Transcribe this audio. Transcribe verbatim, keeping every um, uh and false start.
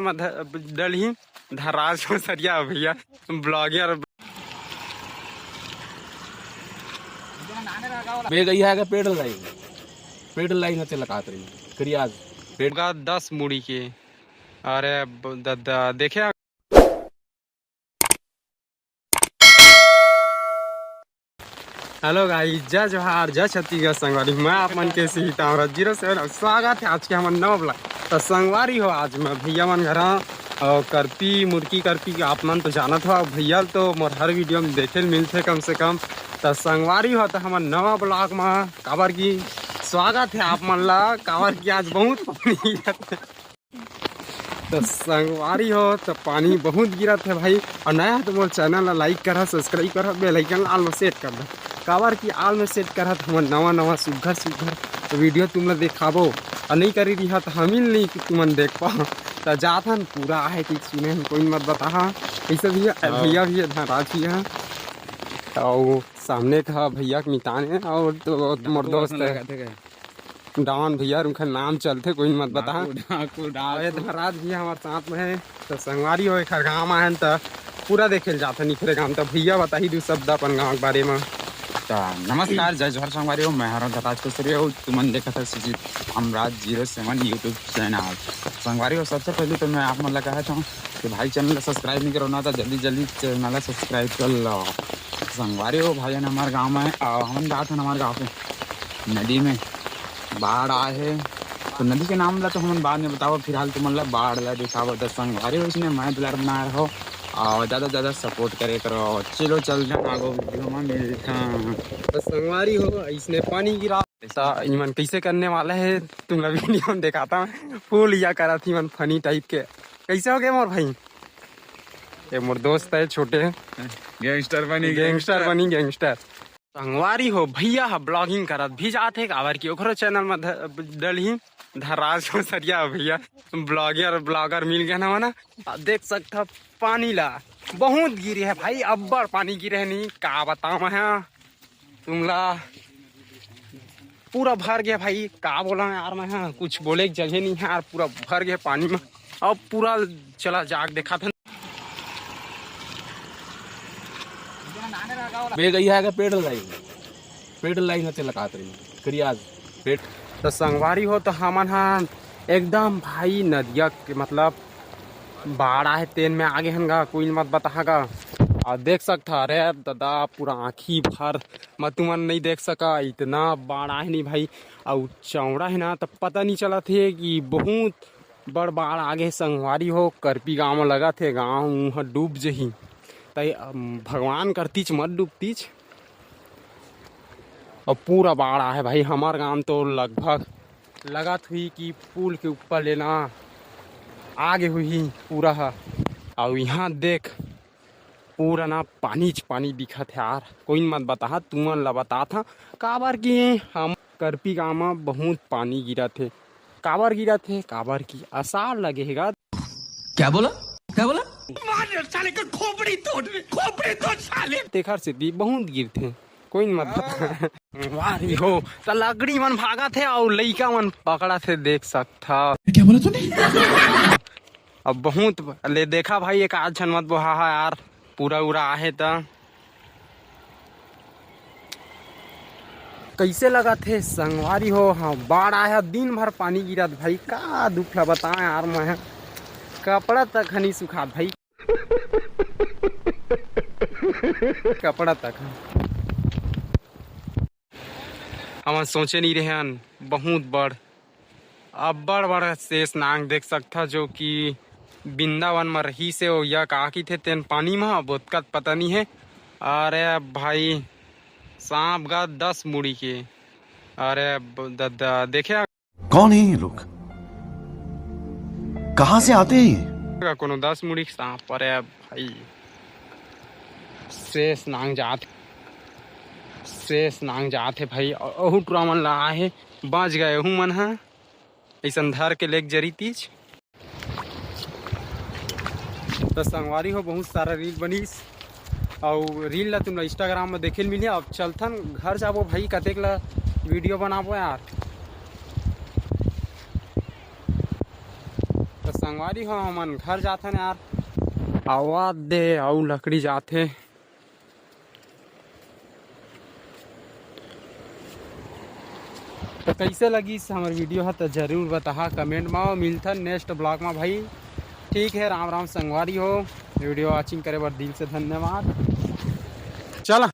डलही धराज को सरिया भैया, ब्लॉगर। बे गई है के पेड़ लाई, पेड़ लाई न चला कात रही करियाज पेड़ का दस मुड़ी के। अरे ब-, द-, द-, देखे। हेलो गाइस, जय जोहार, जय छत्तीसगढ़ संगवारी। मैं आप मन के सीताराम जीरो सेवन, अब स्वागत है आज के हमर नवा ब्लॉग। तो संगवारी हो, आज मैं भैया मन घर हूँ और करपी, मुर्की करपी के आप मन तो जानत हो, भैया तो मोर हर वीडियो में देखे ल मिलथे कम से कम। तो संगवारी हो, तो हमर नवा ब्लॉग में काबर की स्वागत है आप मन ला, काबर की आज बहुत पानी गिरत हे। तो संगवारी हो, तो पानी बहुत गिरत हे भाई, और नया हो तो मोर चैनल ला लाइक करहा, सब्सक्राइब करहा, बेल आइकन आल में सेट कर दे, काबर की आल में सेट करहा तो हमन नवा नवा सुग्घर सुग्घर वीडियो तुमला देखाबो, और नहीं करी रिहा तो हम ही नहीं कि तुमन देख पाओ। तो जात हन पूरा आहे कि सुने हन, कोई मत बताहा। ऐसे भी है, हाँ। भैया भी है, धनराज भी है, और सामने का भैया के मितान है, और तो मोर दोस्त है। डॉन भैया, उनका नाम चलथे, कोई मत बता। डाकू, डाकू, डाकू। अरे, धनराज भैया हमारे साथ में है, तो संगवारी हो, एकर गाँव आए हैं, तो पूरा देखे ल जाते निखरे गाँव, तो भैया बताही दू शब्द अपन गाँव के बारे में। तो नमस्कार, जय जोहार संगवारी हो, मैं हरौं धनराज कुसरी हो, तुमन देखत हो Sujeet Hamraj zero seven YouTube channel. संगवारी हो, सबसे पहले तो मैं आप मन ला कहत हूँ कि भाई, चैनल ला सब्सक्राइब नहीं करो ना, तो जल्दी जल्दी चैनल ला सब्सक्राइब कर लो। संगवारी हो, भाई हन हमारे गाँव में, और हमन जात हन हमारे गाँव के नदी में बाढ़ आए हे, तो नदी के नाम ला तो हमन बाद में बताबो, फिलहाल तुमन ला बाढ़ ला दिखाबो। तो संगवारी हो, इसने मैं दुलार बनाए रहो और ज़्यादा से ज़्यादा सपोर्ट करे करो। चलो चल जा आगो वीडियो में मिलता। तो संगवारी हो, इसने पानी गिरा, ऐसा इमन कैसे करने वाला है, तुम ला वीडियो में दिखाता हूँ। फुल या करा थी मन फनी टाइप के। कैसे हो गए मोर भाई? ये मोर दोस्त है छोटे, गैंगस्टर बनी, गैंगस्टर बनी, गैंगस्टर। संगवारी हो, भैया ह ब्लॉगिंग करत भी जाथे, काबर कि ओकरो चैनल में ध-, डलही धराज को सरिया भैया, ब्लॉगर, ब्लॉगर मिल गए ना मना। अब देख सकत ह पानी ला, बहुत गिरे है भाई, अब्बड़ पानी गिरे है, नहीं का बताओ मैं, हाँ, तुमला पूरा भर गया भाई, का बोला यार मैं, हाँ, कुछ बोले के जगह नहीं है यार, पूरा भर गया पानी में। अब पूरा चला जाग देखा था। बे गई है के पेड़ लाई, पेड़ लाई न चला कात रही करियाज पेड़। तो संगवारी हो, तो हमन हा एकदम भाई नदिया के मतलब बाढ़ आहे तेन में आगे हन गा, कोई मत बताहा गा। और देख सकत हा, अरे दादा, पूरा आँखी भर म तुमन नहीं देख सका, इतना बाढ़ आहे नहीं भाई। और चौड़ा है ना, तो पता नहीं चलत हे कि बहुत बड़ बाढ़ आगे संगवारी हो। करपी गांव में लगत हे, गांव उहाँ डूब जही, तई, अम, भगवान करतीच मत डूबतीच। और पूरा बाढ़ आहे भाई, हमार गांव तो लगभग लगत हुई कि पुल के ऊपर लेना आगे हुई पूरा ह। और यहाँ देख, पूरा ना पानीच पानी दिखत हे यार। कोई मत बताहा, तुमन ला बतात हा, काबर कि हम करपी गांव में बहुत पानी गिरत हे। काबर गिरत हे? काबर कि असार लगे हे गा। क्या बोला? क्या बोला? मार साले का खोपड़ी तोड़, खोपड़ी तोड़ साले। तेखर सेती बहुत गिरथे, कोई मत बता। वाह रे हो, त लकड़ी मन भागत हे और लइका मन पकड़त हे, देख सकत हा। क्या बोला तूने? अब बहुत ले देखा भाई, एक आध झन मत बोहा हा यार, पूरा उरा आहे त। कैसे लगत हे संगवारी हो? हाँ, बाढ़ आया, दिन भर पानी गिरत भाई, का दुख ला बताएं यार मैं। कपड़ा तक हनी सुखात भाई, कपड़ा तक। हमन सोचे नहीं रहेन, बहुत बड़ अब्बड़ बड़ शेष नांग देख सकथा, जो कि वृंदावन म रहिस हे, ओइया का किथे तेन पानी म, अब ओतका त पता नइ हे। अरे भाई, सांप गा दस मुड़ी के। अरे ब-, ददा, देखे कौन है ये लोग? कहाँ से आते हैं ये? गा कोनो दस मुड़ी के सांप। अरे भाई, शेष नांग जात, शेष नांग जात हे भाई। अ-, अहू टुरा मन ला आहे, बाँच गए अहू मन ह। अइसन धर के लेग जरी तीज। त संगवारी हो, बहुत सारा रील बनिस, अउ रील ला तुमला Instagram में देखे ल मिलही। अब चलथन घर जाबो भाई, कतेक ला वीडियो बनाबो यार। त संगवारी हो, हमन घर जाथन यार। आवाज दे, अउ लकड़ी जाथे। तो कैसे लगिस हमर वीडियो ह, तो जरूर बताहा कमेंट में। मिलथन नेक्स्ट ब्लॉग में भाई। ठीक है, राम राम संगवारी हो। वीडियो वॉचिंग करे बर दिल से धन्यवाद। चला।